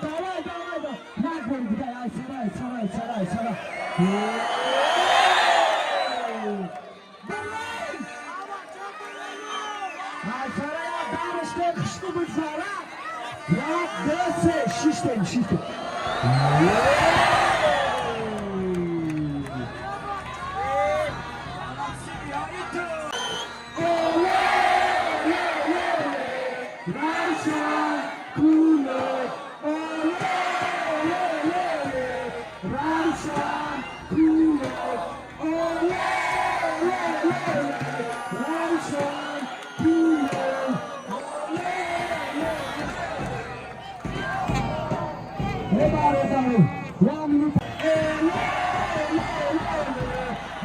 Давай, давай, давай. Як бор дига, ай сарай, сарай, сарай, сарай. Берлин! Ай сарай, дарышка қишти бигзара. Як, ду, се, шиштем, шиштем. Равшан Кулов! Оле, оле, оле! Равшан Кулов! Оле, оле, оле! Равшан Кулов! Оле, оле, оле! Бародари, як минут. Оле, оле, оле!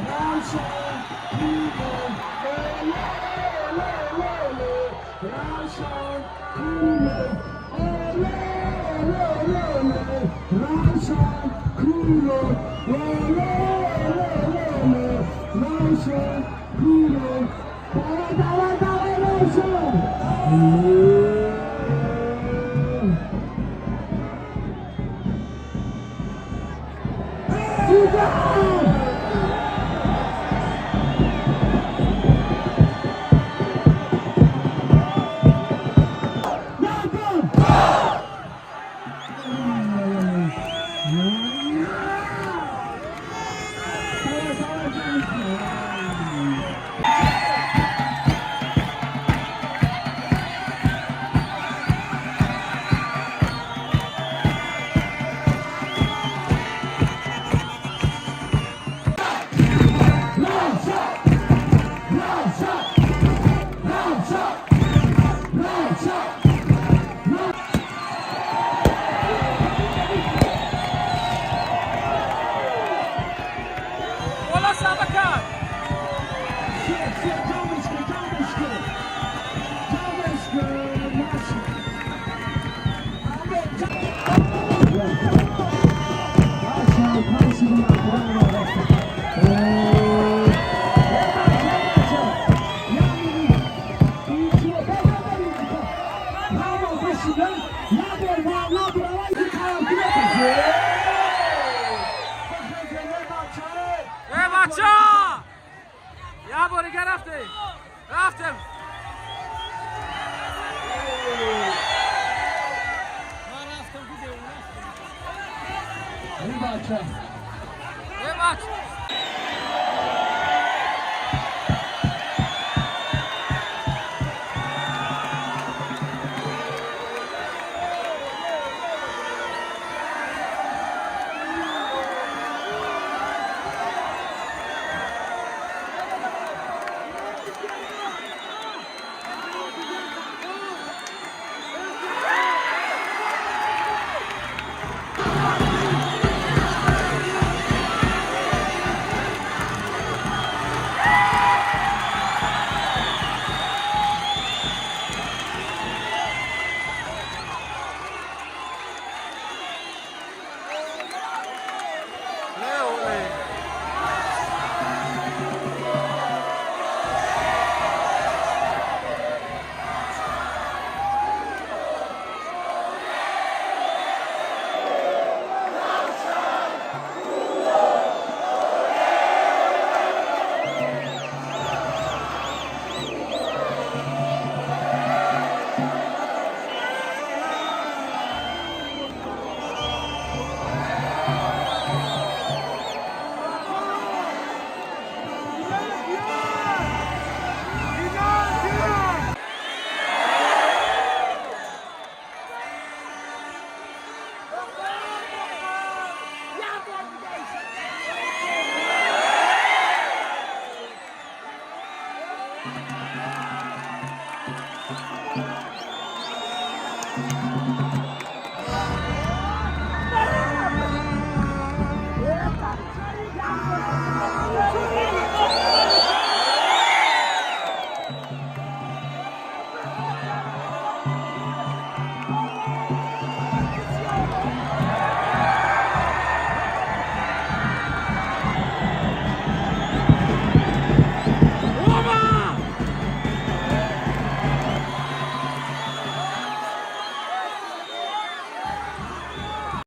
Равшан Кулов! Оле, оле, оле! Равшан Кулов! Оле, оле, оле! Равшан Кулов! Оле, оле, оле! Равшан Кулов! Давай, давай, давай, Равшан! Удар! Яков! Давай, давай, давай. Равшан! Равшан! Равшан! Равшан! Бола шабака. Все, все, ҷамъш ку, ҷамъш ку. Ҷамъш ку, маша. Аммо, Маша, спасибо, браво. Э, бача, бача. Як минут. Ничего, да, да, да, да. Браво, бишинан. Як бор, як бор, аввал ки Э бача! Як бор дига рафтем. Рафтем. Ман рафтам, Эй, бача. Э бача.